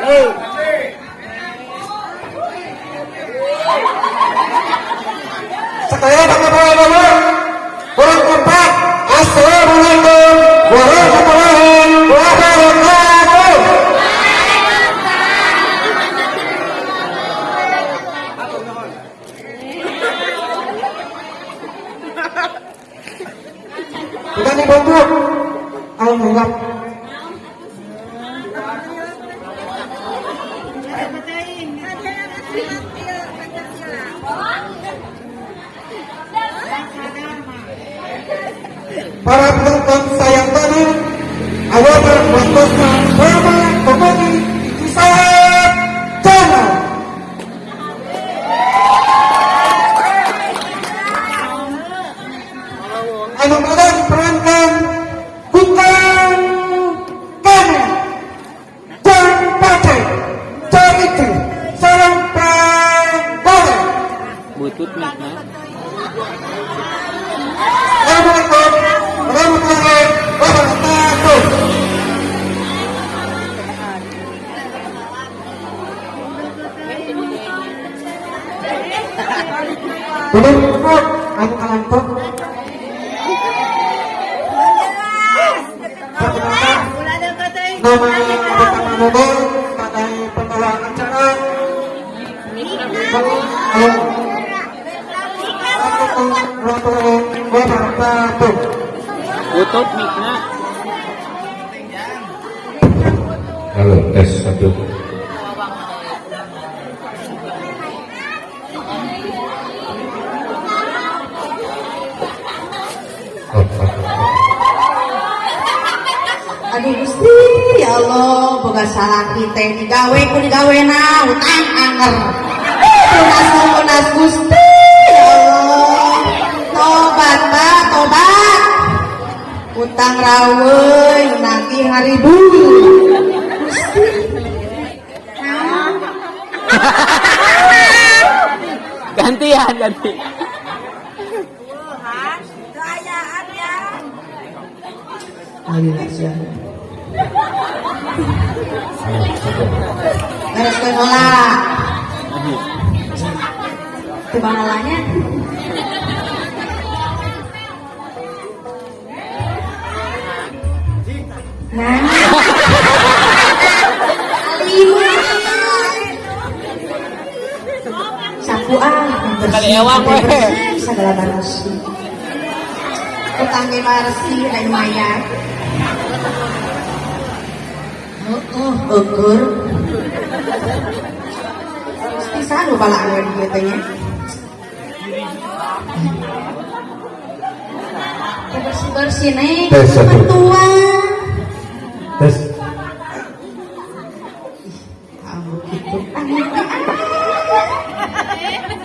Sekali lagi, kurang kompak. Assalamualaikum warahmatullahi wabarakatuh. Kita dibantu. Alhamdulillah. Para penonton sayang tadi, ayo waktosna drama komedi Cisayep Channel. Anu muda diperankan ku Kang Kene, Jang Pace, Cariti, sareng Pranggola. Butut mic-na. Assalamualaikum warahmatullahi wabarakatuh. Belum cukup, anu kalantok. Perkenalkan, nama pertama model sebagai pembawa acara. Halo. Assalamualaikum warahmatullahi wabarakatuh. Butut mic-na. Halo, tes satu. Oh, oh, oh. Aduh Gusti, ya Allah, boga salaki teh digawe ku digawena utang anger. Lunas lunas Gusti, ya Allah. Tobat, Pak, tobat. Utang raweuy nagih ngaribu. Gusti. Naon? Gantian, ganti. Alhamdulillah sia. Halo, satu. Bereskeun heula. Kumaha nya? Nah. Lima. Sapu ah, bersih. Kali ewang, weh. Bersih, segala bersih. Utang ge bersih, lain mayar. Heeh, eueur. Gusti saha nu balaan we di dieu teh nya? Bersih-bersih nih, Tes satu. Bantuan. Tes. Ah, gitu. Ah,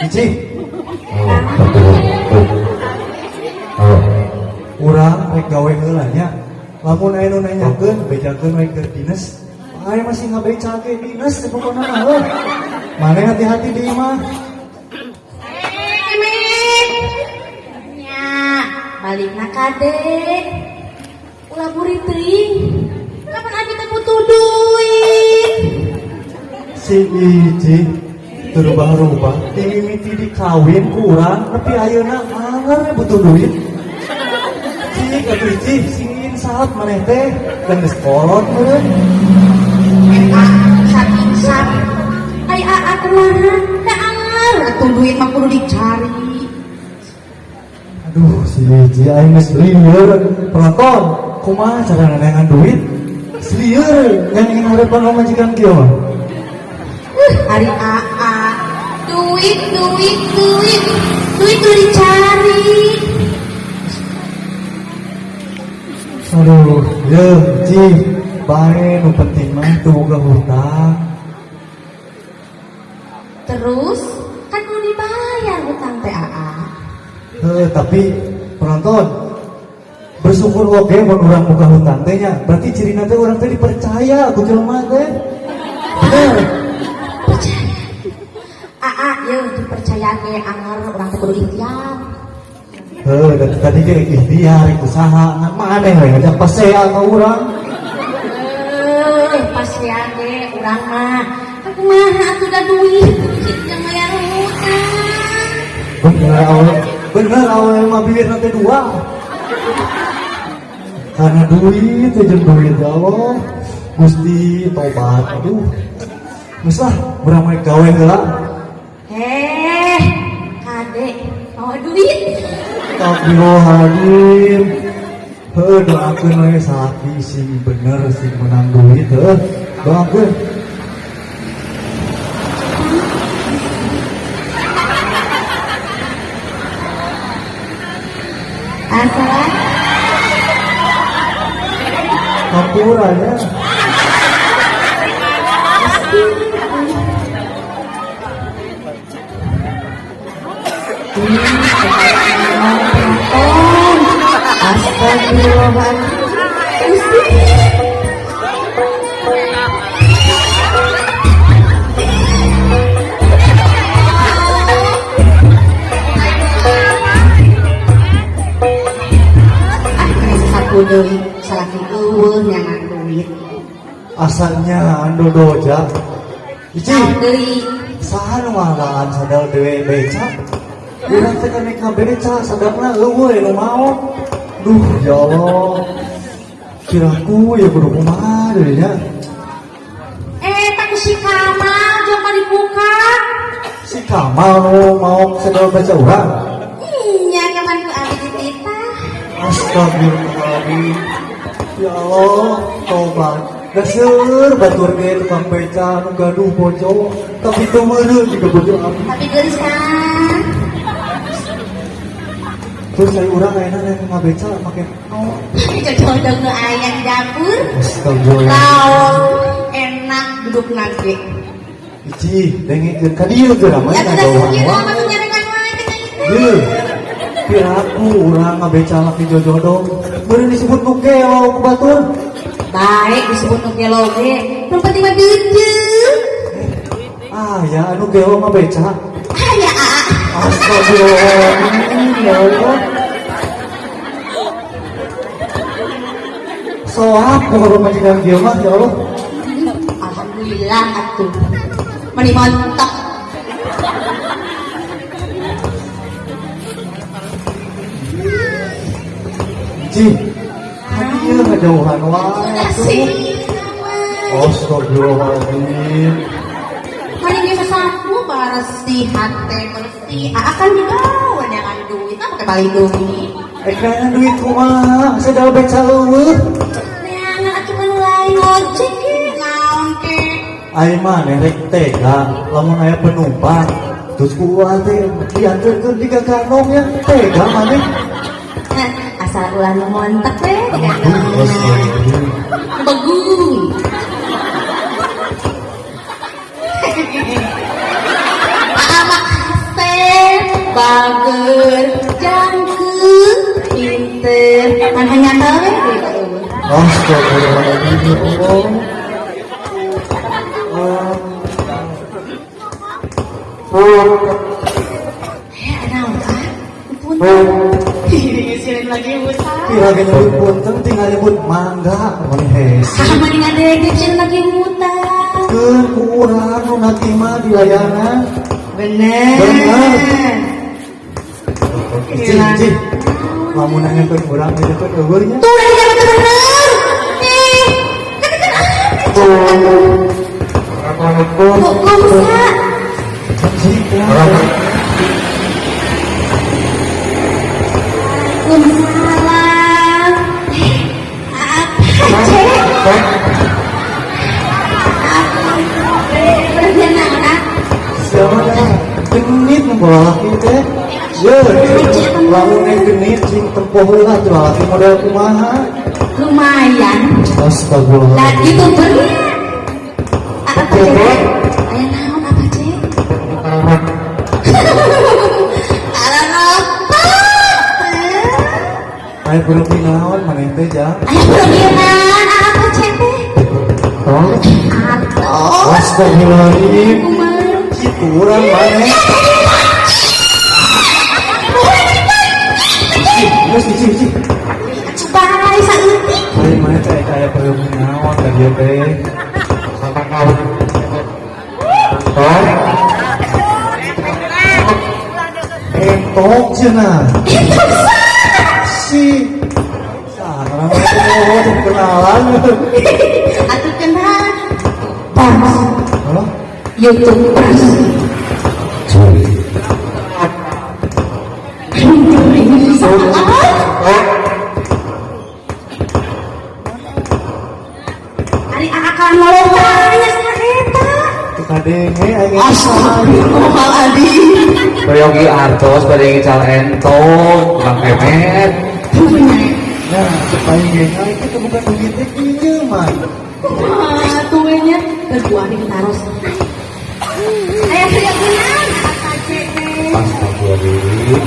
Hiji, Halo, satu. Oh. Halo. Urang rek gawe heula nya. Lamun aya nu nanyakeun, bejakeun we keur dinas. Aya masih ngabeca ge dinas teh pokona mah heuh. Maneh hati-hati di imah. Nya, balikna kade. Ulah burit teuing. Kapan abi teh butuh duit? Si Iji teu rubah-rubah, ti mimiti dikawin ku urang nepi ayeuna anger we butuh duit. Cik atuh Iji, sing insaf maneh teh, dan geus kolot meureun. Eta insaf. Ai aa kumaha? Da anger atuh duit mah kudu dicari. Aduh, si Iji aing geus lieur. Penonton, kumaha cara neangan duit? Geus lieur nyanyiin harapan pamajikan kieu mah. Ari aa. Duit, duit, duit. Duit kudu dicari. Aduh, ye, Ji, bae nu penting mah teu boga hutang. Terus kan kudu dibayar hutang teh aa. Heuh, tapi penonton bersyukur oge mun urang boga hutang teh nya. Berarti cirina teh urang teh dipercaya ku jelema teh. Bener. Percaya. Aa, ye dipercaya ge anger urang teh kudu ikhtiar. Heuh, dari tadi ge ikhtiar usaha ngan maneh we ngajak pasea ka urang. Eh, pasea Pasea ge urang mah. Kumaha atuh da duit yang bayar hutang. Bener awe, bener awe mah bibir nanti dua. Karena duit, jeung duit ya Allah. Gusti tobat, aduh. Geus lah, urang mah gawe heula. Eh, kade mau duit. Astagfirullahaladzim. Heuh, doakeun we salaki sing bener sing menang duit heuh. Doakeun. Asal Hampura ya. Astagfirullahaladzim. Gusti. Ah, sapu deui salaki eueuh nyangan duit. Asalnya ando doja. Ici, Naon deui? Saha nu ngalaan sadal dewe beca? Urang teh kan ka beca sadapna eueuh nu maot. Duh, ya Allah. Kiraku ya kudu kumaha deui nya. Eh, tak si Kamal jeung dibuka. Si Kamal nu maok sadal beca urang. Nya kapan ku abi dititah. Astagfirullahaladzim. Ya Allah, tobat. Dasar batur ge tukang beca nu gaduh bojo, tapi teu meureuh juga bojo abdi. Tapi geulis kan. Terus saya urang ayeuna rek ngabeca make naon? Cocok nu aya di dapur. Astagfirullah. Naon enak duduk nage. Ici, dengekeun ka dieu geura mah Ya sudah ngajauhan kieu wae. mah nyarekan wae teh itu. Ye. Piraku urang ngabeca laki jojodong. Meureun disebut nu gelo ku batur. Baik disebut nu gelo ge. Nu penting mah duit. Ah ya anu gelo ngabeca. Ah ya ah. Astagfirullahaladzim, ya Allah. Soak kalau majikan kieu mah ya Allah. Alhamdulillah atuh. Meni montok. Ci, ka dieu ngajauhan wae atuh. Kasih. Astagfirullahaladzim. Mani ge sasapu bersih hate bersih. Ah kan digawe nyangan duit, ah pakai balik duit. Eh kayaknya duit kumaha, sadal beca eueuh. Neangan atuh kan lain ojek ke naon ke. Ai maneh rek tega lamun aya penumpang terus ku urang teh dianterkeun di gaganong ya tega maneh. Nah, asal ulah nu montek we. Aduh, astagfirullah. Begung. Amak kasep, bager, jangkeung, pinter, kan hanya tahu we duit eueuh. Astagfirullahaladzim ya Allah. Ah, Eh, naon ah? Punten. Ngisirin lagi utang. Pira ge nyebut punten tinggal nyebut mangga mun hese. Ah, mending ngadegek sieun lagi utang. Keun ku urang nu nagih mah dilayanan. Bener. Bener. Cing, cing. Lamun nanyakeun urang itu teh eueuh nya. Tuh, dari jalan bener. Eh, kan kan Assalamualaikum. Kok bisa? Cing, kenapa? Waalaikumsalam. Eh, apa cek? Berarti anak Siapa dah? Genit nu lalaki teh. Ye, lamun yang genit cing tempoh heula tuh lalaki model kumaha. Lumayan. Astagfirullah. Nah, itu bener. Apa cek? Aya naon apa cek? Ala apa? Aya perlu naon maneh teh jang? Aya perginan apa cek teh? Atuh. Astagfirullahaladzim. Kumaha? Kitu urang maneh. Geus cing cing. Coba saeutik. Aya maneh teh aya perlu naon ka dieu teh. Tok. Entok cenah. Si Sarah oh, kenalan. Atuh kenal. Pas Hah? YouTube pas. Ari akan ngolong nya eta. Kadenge aing. Astagfirullahaladzim. Peryogi artos bade ngical entok, tukang kemet. Nah, supaya geng aing teh bukan duit teh pinjeman. Kumaha tuh we nya berdua nih taros. Aya keyakinan apa cek teh. Astagfirullahaladzim.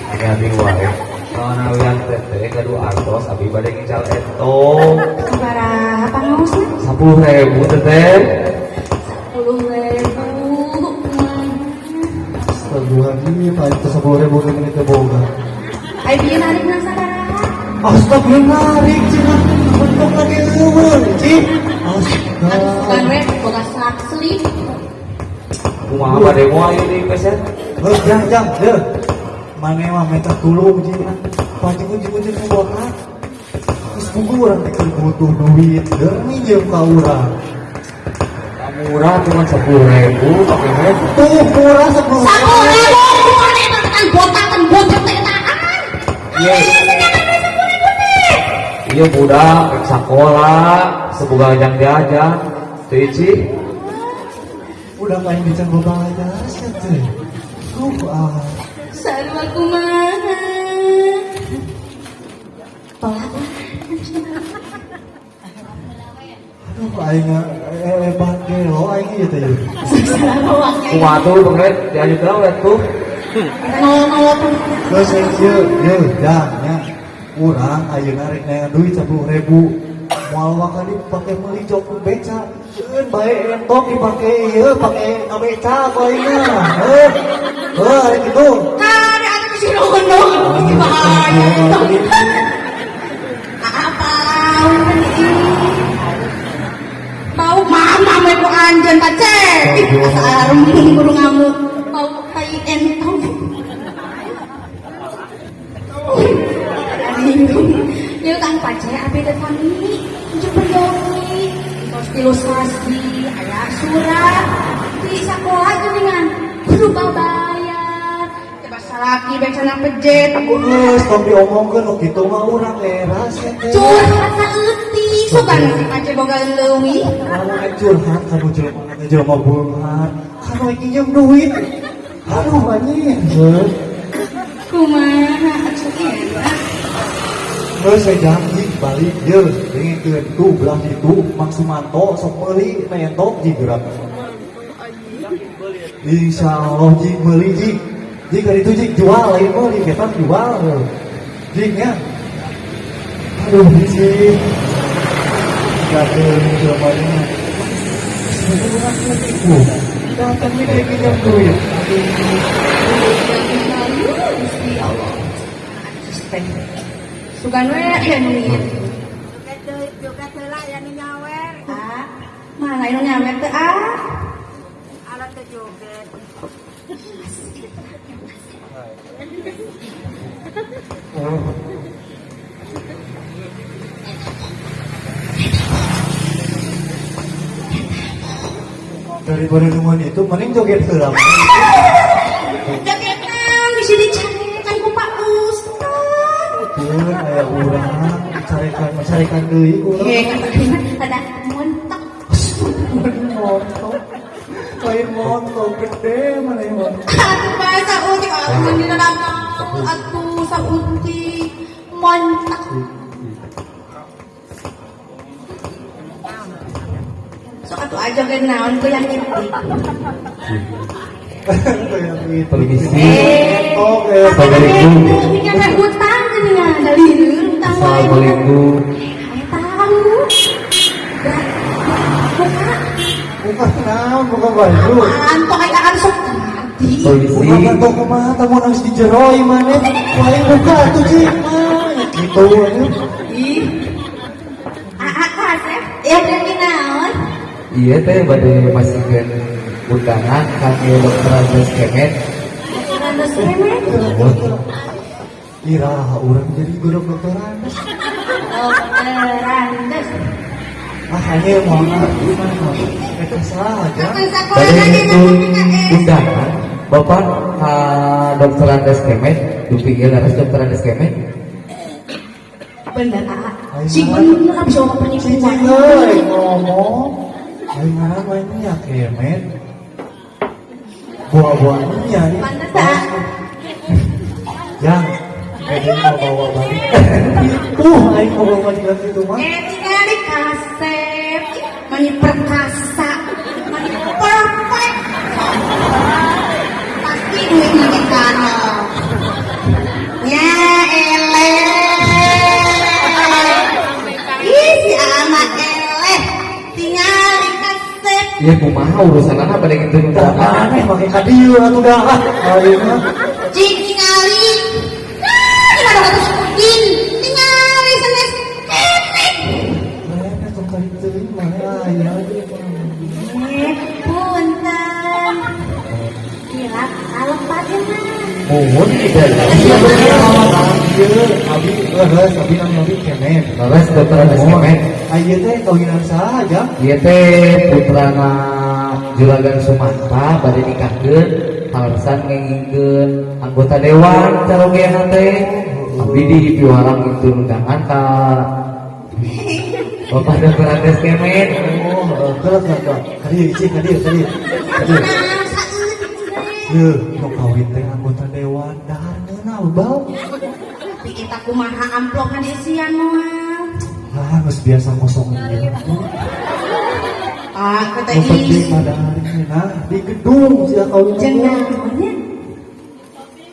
Ini abi wae. Panawian teteh gaduh artos abi bade ngical entok. Sabaraha pangaosna? 10.000 teteh. 10.000. Astagfirullahaladzim, aing teh 10.000 ge meni teu boga. Aya bieu narikna sabaraha? Astagfirullah narik cenah. Bentuk lagi eueuh, Cih. Atuh Astaga. sugan we boga slak slip. Kumaha bade moal ieu deui peser? Heuh, jang jang, deuh. Mane mah minta tulung ji. Pancing kunci-kunci nu boga. Geus buku urang teh keur butuh duit, deuh minjem ka urang. Murah cuma 10.000 Pak Kemet. Tuh murah 10.000. 10.000 kumaha eta tekan botak kan botak teh etaan. Iya. Iya budak rek sakola, semoga jang jajan. Teu Ici. Udah main di canggung bayar sih teh. Duh, ah. Sarua kumaha? Tolak lah. Aduh, aing hebat gelo aing ieu teh. Salah Kumaha tuh Pak Kemet diajukeun we tuh. Nol-nol tuh. Terus ieu ieu jang nya. Urang ayeuna rek neangan duit 10.000. Moal waka dipake meuli jok beca. Keun bae entok dipake ieu pake ngabeca ku aing mah. Heuh. Heuh, ari kitu. Kade atuh si nol si bahaya itu. Apa Bau mama we ku anjeun pace. Ih, asa arem kudu ngamuk. Bau tai entong. Ieu kan pace abi teh sami jeung peryogi. Tos ilustrasi aya surat di sakola geuningan kudu babayar. Coba salaki becana pejet. Geus tong diomongkeun nu kitu mah urang era sia teh. Curhat saeutik sugan si pace boga leuwih. Lamun rek curhat ka nu jelema teh jelema beunghar, ka nu nginjem duit. Aduh anjing. Heuh. Kumaha atuh enak. Geus saya janji balik ye dengekeun tuh belah ditu Mang Sumanto sok meuli nentok ji geura. Insyaallah ji meuli ji. Ji ka ditu ji jual lain meuli kita jual. Ji nya. Aduh ji. Gatel jelema nya. Datang ini kayak minjem duit. Gusti Allah. Sugan we aya nu ieu. Joget heula aya nu nyawer. Ah, mana anu nyawer teh ah? Alat teh joget. Daripada nungguan itu mending joget heula. Joget naon bisi dicarekan ku Pak Ustad. Keun aya urang carekan carekan deui urang. Heh, ada montok. Montok. Lain montok gede mana yang montok. Aduh, Pak sautik atuh dina naon atuh sautik montok. Sok atuh aja ge naon ku yang itu. Kayak gitu. Permisi. Montok ya. Assalamualaikum. Mikir kayak hutang geuningan, dalieur hutang wae. Assalamualaikum. Tahu. Buka. Buka naon, buka baju. Apaan kok kayak akan sok tadi. Permisi. Buka kantong kumaha tamu nangis di jero imane. Paling buka atuh ji. Mah gitu nya. Ih. Aa kasep, ya jadi naon? Iya teh bade masihkeun undangan kangge Dokter Andes Kemet. Andes Kemet. Iraha urang jadi guru Dokter Andes? Dokter Andes. Ah, hanya mau ngerti mah. Eta saja. Bade ngitun undangan Bapak ka Dokter Andes Kemet, dupi ieu leres Dokter Andes Kemet. Bener, ah. Sing bener bisa ngomong penipuan. Cicing euy ngomong. Aing ngaran mah nya Kemet. Buah-buahnya nih. Pantes, ah. Jang, kayaknya mau bawa balik. Aing mau bawa balik lagi itu mah. Eh, tinggal kasep, mani perkasa, mani perfect. Pasti duit makin kano. Ya eleh. Ih, si anak eleh. Tinggal kasep. Iya kumaha urusanana bade ngitun Dah undangan. aneh make ka dieu atuh dah. Ah, aing mah. Cik tingali. Nah, gimana kata Udin? Tingali senes ketek. Mana tong kali teuing mana aya aja. Eh, punten. Gila, kalepat ya mah. Muhun tidak. Ieu abi leres, abi nami abi Kemet. Leres Dokter Andes Kemet. Ieu teh kawinan saha jang? Ieu teh putrana Juragan Sumanta bade nikahkeun kaleresan ngengingkeun anggota dewan carogeana teh. Abdi di piwarang itu undangan ka Bapak Dokter Andes Kemet. Oh, kelak kelak. Ka dieu cik, ka dieu, ka dieu. Ka dieu. Nah, saeutik teh. Yeuh, nu kawin teh anggota dewan dahar ngeunah bau. Tapi kita kumaha amplopna diisian moal. Ah, geus biasa kosong ieu. Ah, kata Nu penting is. mah dahar ngeunah di gedung sia kawin teh. Jeung naonnya?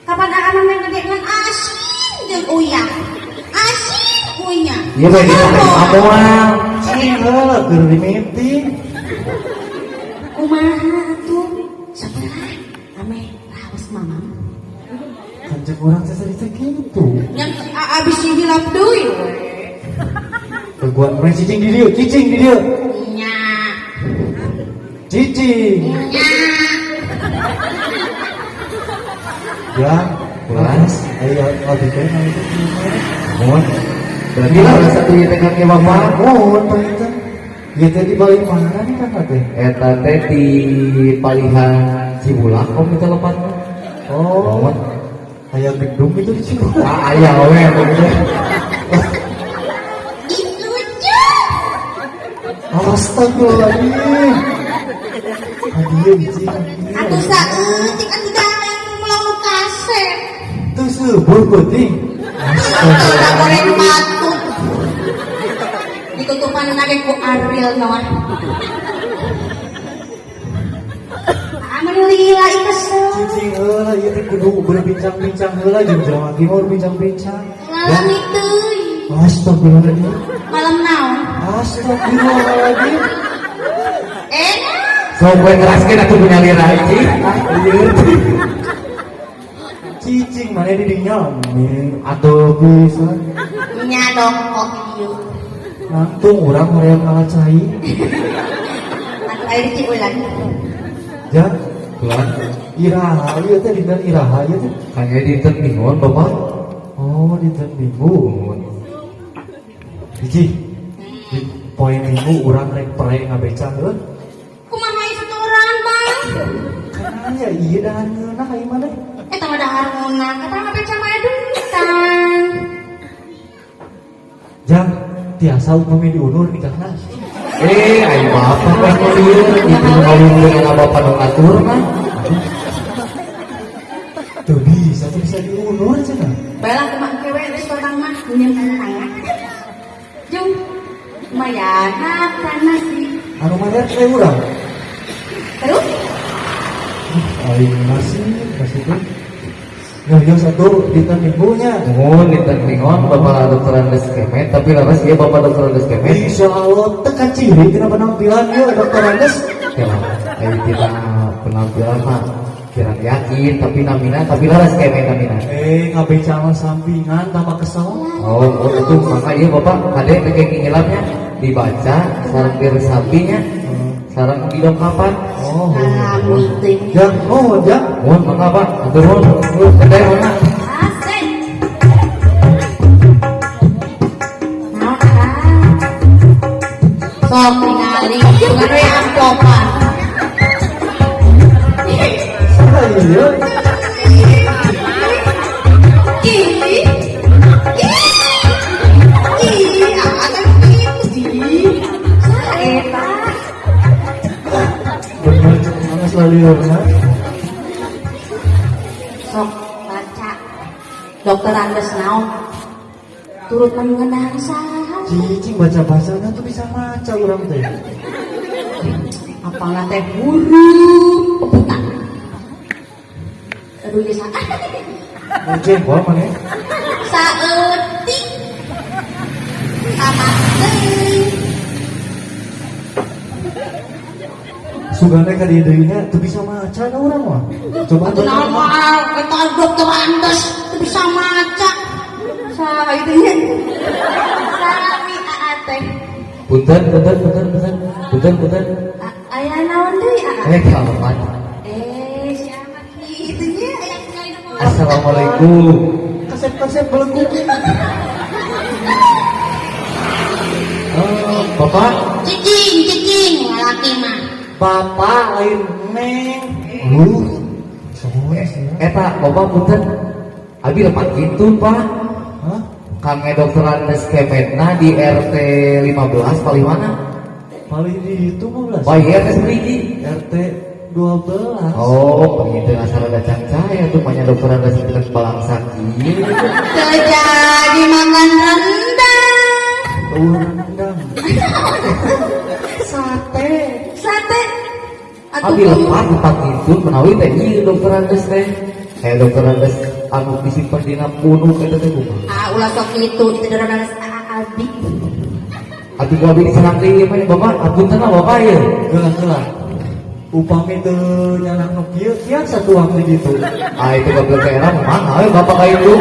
Kapan akan main gede dengan asin jeung uyah. Asin uyah. Ieu bae dipake moal. Cing heula keur di meeting. Kumaha atuh? Sabaraha? Ame raos mamam. Kan cek urang teh cerita kitu. Yang abis hilap deui we. Keguan urang cicing di dieu, cicing di dieu. Nya. Cicing. Nya. Ya, Ulas. Ayo abdi teh nang itu. Mohon. Berarti lah satu ieu teh kangge Bapak. Mohon panginten. Ieu teh di balik mana nih kan teh? Eta teh di palihan Cibulak om kita lepat. Oh. Mohon. Aya gedung itu di Cibulak. Ah aya we atuh teh. Ih, lucu. Astagfirullahaladzim. Hadiah biji. Atuh saeutik atuh dah yang melang nu kasep. Teu seubeuh peuting. Atuh goreng batu. Ditutupan lagi ku Ariel mah. Ah, meni lila ieu kesel. Cicing heula ieu teh kudu berbincang-bincang heula jeung jelema kieu mah berbincang-bincang. Malam itu. Astagfirullahaladzim. Malam naon? Astagfirullahaladzim. Eh, Sok we ngeraskeun atuh punya lira ieu. Ah, ieu. Cicing mana di dinya? Atuh bisa. Nya dongkok ieu. Nangtung urang hoream ngala cai. Atuh air ciulan. Ja, Tuan, iraha ieu teh dinten iraha ieu teh. kangge dinten mingguan Bapak. Oh, dinten Minggu. Hiji. Di poe Minggu urang rek pere ngabeca heuh. Kumaha ieu setoran, Bang? Kan ya ieu dahar ngeunah ieu mah teh. Eta mah dahar ngeunah, kata ngabeca mah aya duitan. Jang, tiasa upami diundur nikahna. Eh, ayo bapak pas mau lieur, itu ngawin dengan bapak nu ngatur mah. Tuh bisa, tuh bisa diundur cenah. Baiklah kumaha kewe geus urang mah nyeun tanya. Jung, lumayan makan nasi. Anu mayar teh urang. Terus? Aing masih, masih tuh. Yo yo satu dinten Minggunya. Nuhun dinten mingguan Bapak Dokter Andes Kemet, tapi leres ieu Bapak Dokter Andes Kemet. Insya Allah teka ciri tina penampilan ieu Dokter Andes. Ya, ayo kita penampilan mah kurang yakin, tapi namina, tapi leres Kemet namina. Eh, ngabeca mah sampingan tambah kesel. Oh, oh itu maka iya Bapak kade teh ngilapnya dibaca sareng diresapinya. Sareng ugi dongkapan. Oh. Kami teh. Ya, oh, ya. Mohon mangga Pak, hatur nuhun. Teteh mana? Asik. Naon ah? Sok ningali dengan we amplopan. Saha ieu? Ih. Ih. Ih, ah, kan kitu sih. Saha eta? Bener cek mana slalieurna. Sok baca. Dokter Andes naon? Turut mengenang saha? Cicing baca-bacanya tuh bisa maca urang teh. Apalah teh huruf peputan. Aduh ya sa. Mau jengkol mana? Saeutik. Sama teuing. Sugana ka dieu deui nya teu bisa maca na urang mah. Coba Atuh naon moal eta dokter Andes teu bisa maca. Saha itu nya? Sami aa teh. Punten, punten, punten, punten. Punten, punten. Aya naon deui aa? Eh, kapan? Eh, siapa kitu nya aya tinggal di moal. Assalamualaikum. Kasep-kasep belenggu. Eh, Bapak, Cicing, cicing, lalaki mah. Bapak lain neng. Soalnya sih. Eta Bapak punten. Abi lepat gitu, Pak. Hah? Kangge dokter Andes Kemedna di RT 15 paling mana? Paling di itu mah belas. Oh iya, RT seberiji. RT 12. Oh, begitu asal ada cangcaya tuh banyak dokter Andes bilang balangsa kieu. Terjadi makan rendang. Eueuh rendang. Sate. Sate. Atuh Abi lepat lepat gitu menawi teh ieu dokter Andes teh. Kayak dokter Andes anu disimpan dina punuk eta teh kumaha? Ah, ulah sok kitu, itu dokter Andes abi. Atuh ku abi diserang deui mah Bapak, apunten lah Bapak ieu. Gelah-gelah. Upami teu nyanak nu kieu biasa tuang di ditu. Ah itu goblok era mah we Bapak ka itu.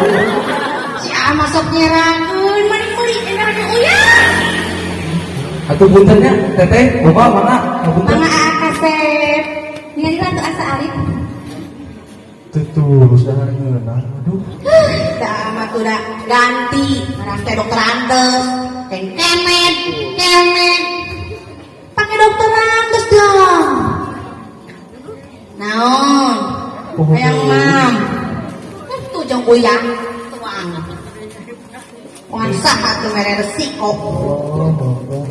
Si ama sok nyerangkeun, mani meuli enak uyah. Atuh punten nya teteh, Bapak mangga ngapunten. Mangga aa kasep. Ningali lah tuh asa alit. Teu tulus dahar ngeunah. Aduh. Da ama tuh da ganti, marang teh dokter Andes, teh kemet, kemet. Pakai dokter Andes dong. Naon? Oh, Hayang mam. Tuh jong uyah tuang. Wangan saha tuh mere resiko. Oh, monggo.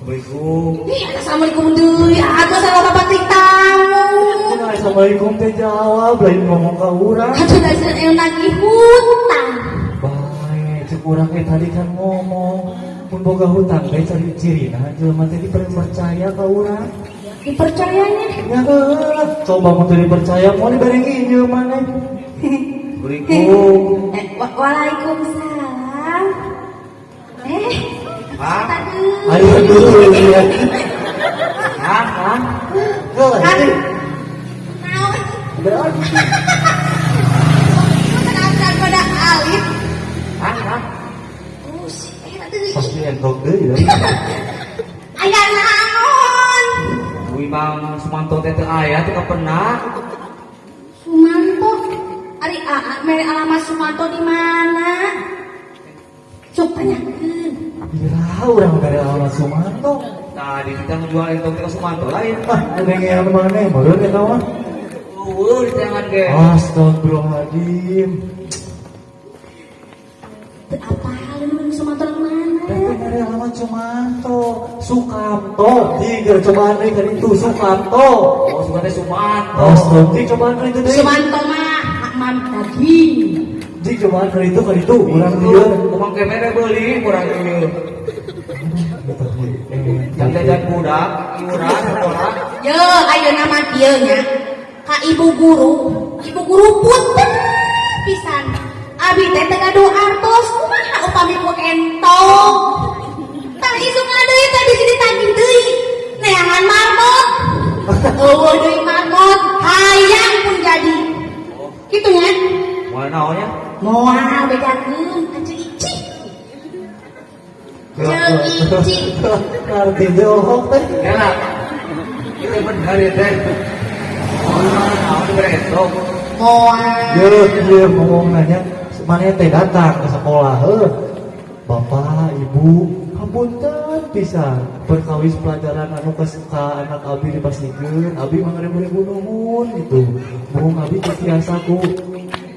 Assalamualaikum. Ih, assalamualaikum deui. Atuh salah bapak ting tamu. Cenah assalamualaikum teh jawab lain ngomong ka urang. Atuh da cenah nagih hutang. Bae, cek urang teh tadi kan ngomong mun boga hutang teh cari cirina jelema teh dipercaya ka urang. Dipercayanya. Ya heuh, coba mun teu dipercaya moal dibere nginjeum maneh. Assalamualaikum. Eh, waalaikumsalam. Eh, Pak. tadi. Ayo dulu ya. Kang, Kang. Heuh, Kan. ini. Naon? Berarti Tenang pada alit. Kang, Kang. Oh, si eta deui. pasti entok deui ya. Aya naon? Wih Mang Sumanto teh teu aya teu kapenak. Sumanto. Ari aa mere alamat Sumanto di mana? Cuk tanyakeun. Iraha urang bere alamat Sumanto. Tadi kita ngejual entok teh ka Sumanto lain. Ah, dengean maneh meureun eta mah. Eueuh di tangan ge. Astagfirullahaladzim. Teu apal nu Sumanto di mana? Tapi nyari alamat Sumanto, Sukamto, tiga cobaan deui kan itu Sukamto. Oh, suka teh Sumanto. Astagfirullah, cobaan deui itu deui. Sumanto mah mam daging. Jik cobaan deui itu kan itu urang dieu. Kumang kemere beuli kurang ieu. Yang jajan budak, iuran sekolah. Yo, ayeuna mah kieu nya. Ka ibu guru punten pisan. Abi teh teu gaduh artos, kumaha upami ku entong. Tah isuk deui teh bisi ditagih deui. Neangan marmot. Eueuh deui marmot, hayang pun jadi. Kitu nya. Moal naon nya? Moal bejakeun ka Ceu Ici. Ceu Ici. Ngarti teh ohok teh. Enak. Itu bener ya teh. Oh, naon dibere entong. Moal. Ye, ieu ngomong nanya, maneh teh datang ke sekolah, heuh. Bapak, Ibu, hapunten pisan perkawis pelajaran anu ka anak abi dipastikeun, abi mangribu-ribu nuhun gitu. Muhun abi teu tiasa ku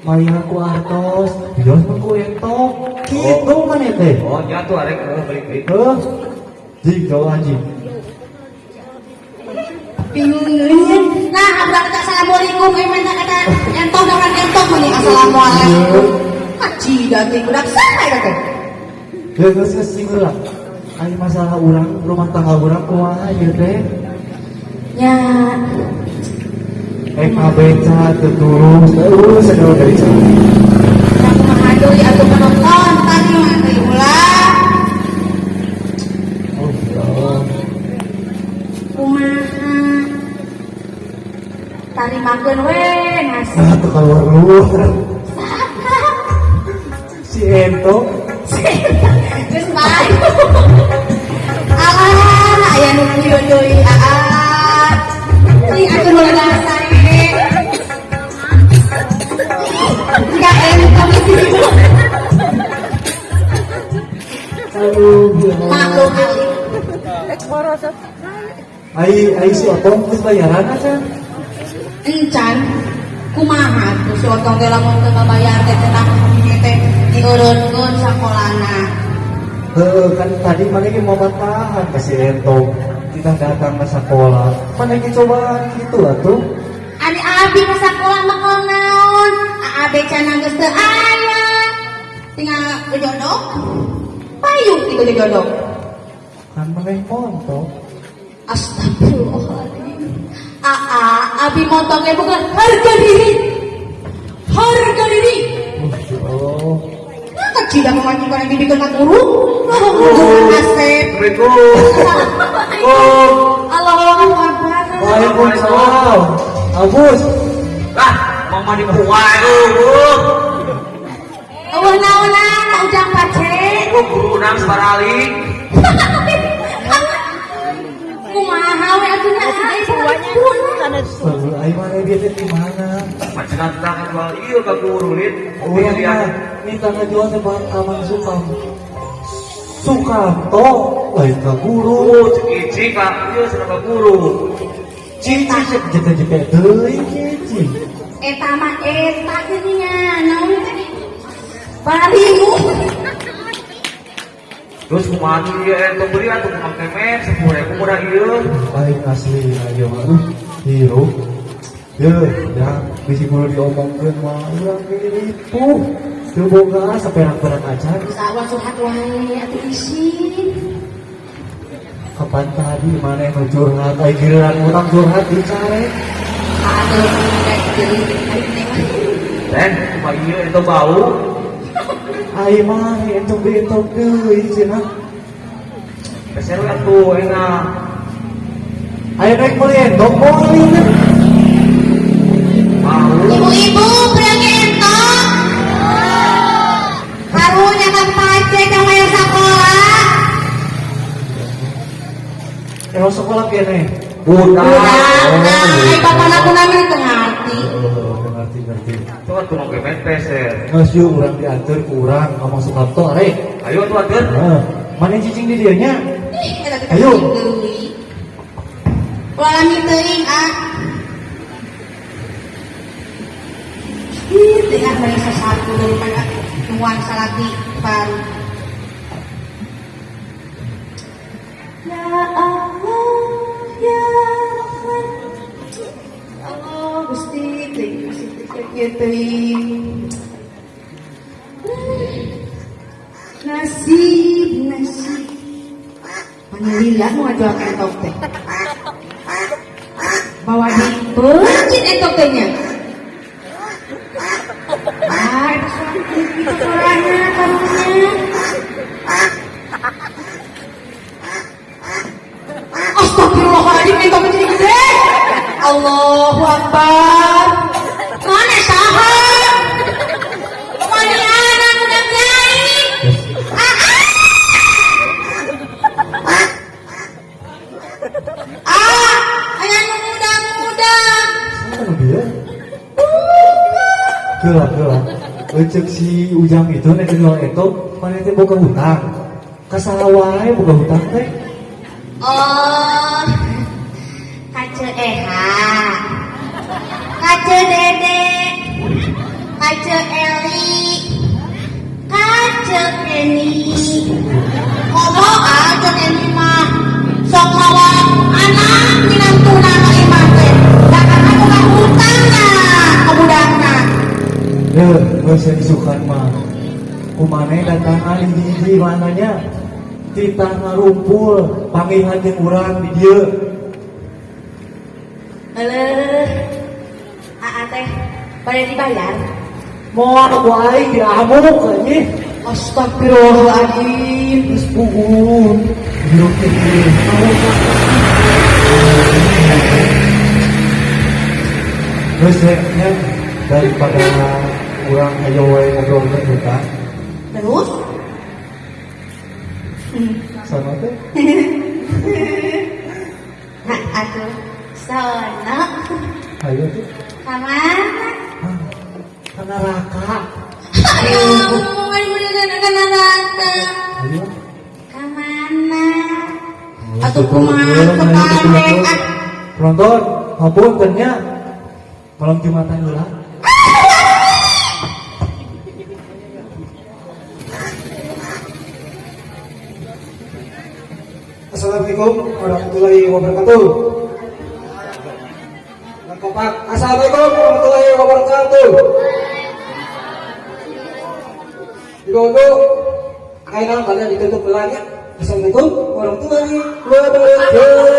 mayar ku artos, bios mah ku entong. Kitu maneh teh. Oh, nya tuh arek heuh balik deui. Heuh. Jig jauh anjing. Bingung. Nah, abang kata assalamualaikum, minta kata entong dengan entong meni assalamualaikum. Kaji dati budak saha eta teh? Ya geus geus sing heula. Ari masalah urang rumah tangga urang kumaha ieu teh? Nya, Kabeca teu tulus, terus segala dari sana. Nya kumaha deui atuh penonton tadi mah teh ulah. Oh, ya Allah. Kumaha? Tarimakeun we nasi. Nah, tuh keluar lu. Si Ento, Geus bae. Alah, aya nu guyon deui aa. Cing atuh nu sae. Jika entong isi. Aduh, ya Allah. Maklum ali. Ai ai si Otong geus bayaran aja. Encan kumaha tuh si Otong teh lamun teu ngabayar teh cenah teh dieureunkeun sakolana. Heeh, kan tadi mana ge mau bantahan ke si Ento. Kita datang ke sekolah. Mana ge cobaan gitu atuh. Ari abi ka sakola mah kalau naon? Aabe cenah geus teu aya. Tinggal gejodok. Payung ti gejodok. Kan maneh montok. Astagfirullahaladzim. Aa, abi motongnya bukan harga diri. Harga diri. Oh, ya Allah. Nah, tidak memancingkan yang dibikin ka guru. Guru Asep. Assalamualaikum. Oh. Allahu Akbar. Waalaikumsalam. Abus. Lah, mau mandi kuai lu. Eueuh naonan Pak Ujang Pace. Gua guru nang sabarali. Kumaha we atuh nya Astagfirullah, ai maneh dia teh di mana? Macenah tentang jual ieu ka guru lin. Urang mah minta ngajual teh ka Mang Sukam. Sukamto lain ka guru. Oh, cek ici ka ieu cenah ka guru. Cici cek jete-jete deui cici. Eta mah eta geuningan naon teh? Barimu. Terus kumaha tuh ieu entong beli atuh kumaha kemet 10.000 murah ieu. Paling asli ayo mah hirup. Ye, ya bisi kudu diomongkeun mah urang ge ripuh. Teu boga saperak-perak aja. Geus awan curhat wae atuh isin. Kapan tadi maneh nu curhat, ai giliran urang curhat dicare. Atuh deui ari teh mah. Teh, kumaha ieu entong bau. Ai mah entong deui entong deui cenah. Peser we atuh enak. Ayo naik meuli entong moal ieu teh. Mau. Ibu-ibu berani entong. Karunya Kang Pace kang mayar sekolah. Emang sekolah kene. Budak. Budak, nah, ai bapana kunaon teu ngarti. Oh, ngerti ngerti. Tuh atuh mau kemet peser. Geus yuk urang dianteur ku urang ka Mang Sukamto arek. Ayo atuh anteur. Heeh. Maneh cicing di dieu nya? Ih, eta teh Ayo. deui. Ulah lami teuing ah. Ih, teh ah bae sasatu daripada nuan salaki baru. Ya Allah, ya Rahman. Ya Allah, Gusti, teuing kasih teh kieu teuing. Nasib, nasib. Manilila nu ngajual entok teh. Bawa dipeuncit entok teh nya. Ah, itu suara itu suaranya karunya. Astagfirullahaladzim, entok jadi gede. Allahu Akbar. Mana saha? Mana anak budak nyai? Ah, ah. Ah, aya Geula geula. Ceuk si Ujang itu nek jual itu maneh teh boga hutang. Ka saha wae boga hutang teh? Oh, ka Ceu Eha, ka Ceu Dede, ka Ceu Eli, ka Ceu Eni. Komo ah Ceu Eni mah sok mawa anak minantuna ka imah teh. Da karena boga hutang na ka budakna. Heuh, geus isukan mah. Ku maneh datangan hiji-hiji mananya. Titah ngarumpul panggihan jeung urang di dieu. Eleuh, aa teh bade dibayar. Moal ku aing diamuk anjing. Astagfirullahaladzim, geus puguh. Hirup teh ieu. Geus we nya, daripada urang ayo we ngobrol ke hutang. Terus? Sama teh. Nah, atuh sono. Ayo tuh. Ka mana? Ah, ka neraka. Ayo, ngomong ka neraka. Ayo. Ka mana? Atuh Tuh, kumaha ayo, kebalik tuh. ah. Penonton, hapunten nya. Malam Jumatan heula. Assalamualaikum warahmatullahi wabarakatuh. Dan kompak. Assalamualaikum warahmatullahi wabarakatuh. Ibu-ibu, ayo kalian ditutup belanya. Assalamualaikum warahmatullahi wabarakatuh.